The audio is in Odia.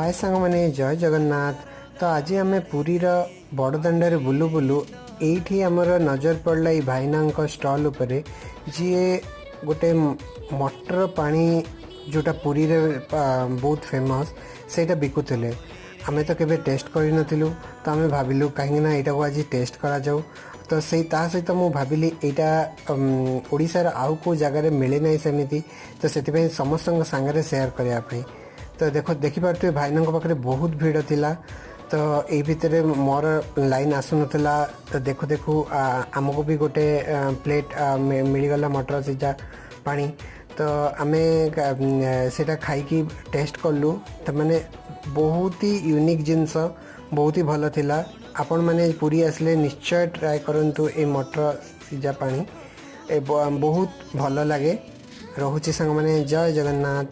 ହାଏ ସାଙ୍ଗମାନେ, ଜୟ ଜଗନ୍ନାଥ। ତ ଆଜି ଆମେ ପୁରୀର ବଡ଼ଦାଣ୍ଡରେ ବୁଲୁ ବୁଲୁ ଏଇଠି ଆମର ନଜର ପଡ଼ିଲା ଏଇ ଭାଇନାଙ୍କ ଷ୍ଟଲ୍ ଉପରେ, ଯିଏ ଗୋଟେ ମଟର ପାଣି, ଯେଉଁଟା ପୁରୀରେ ବହୁତ ଫେମସ୍, ସେଇଟା ବିକୁଥିଲେ। ଆମେ ତ କେବେ ଟେଷ୍ଟ କରିନଥିଲୁ, ତ ଆମେ ଭାବିଲୁ କାହିଁକିନା ଏଇଟାକୁ ଆଜି ଟେଷ୍ଟ କରାଯାଉ। ତ ସେଇ ତା ସହିତ ମୁଁ ଭାବିଲି ଏଇଟା ଓଡ଼ିଶାର ଆଉ କେଉଁ ଜାଗାରେ ମିଳେ ନାହିଁ ସେମିତି, ତ ସେଥିପାଇଁ ସମସ୍ତଙ୍କ ସାଙ୍ଗରେ ସେୟାର କରିବା ପାଇଁ। ତ ଦେଖିପାରୁଥିବେ, ଭାଇନାଙ୍କ ପାଖରେ ବହୁତ ଭିଡ଼ ଥିଲା। ତ ଏଇ ଭିତରେ ମୋର ଲାଇନ୍ ଆସୁନଥିଲା। ତ ଦେଖୁ ଦେଖୁ ଆମକୁ ବି ଗୋଟେ ପ୍ଲେଟ୍ ମିଳିଗଲା ମଟର ସିଝା ପାଣି। ତ ଆମେ ସେଇଟା ଖାଇକି ଟେଷ୍ଟ କଲୁ। ତ ମାନେ ବହୁତ ହି ୟୁନିକ୍ ଜିନିଷ, ବହୁତ ହି ଭଲ ଥିଲା। ଆପଣମାନେ ପୁରୀ ଆସିଲେ ନିଶ୍ଚୟ ଟ୍ରାଏ କରନ୍ତୁ ଏଇ ମଟର ସିଝା ପାଣି, ଏ ବହୁତ ଭଲ ଲାଗେ। ରହୁଛି ସାଙ୍ଗମାନେ, ଜୟ ଜଗନ୍ନାଥ।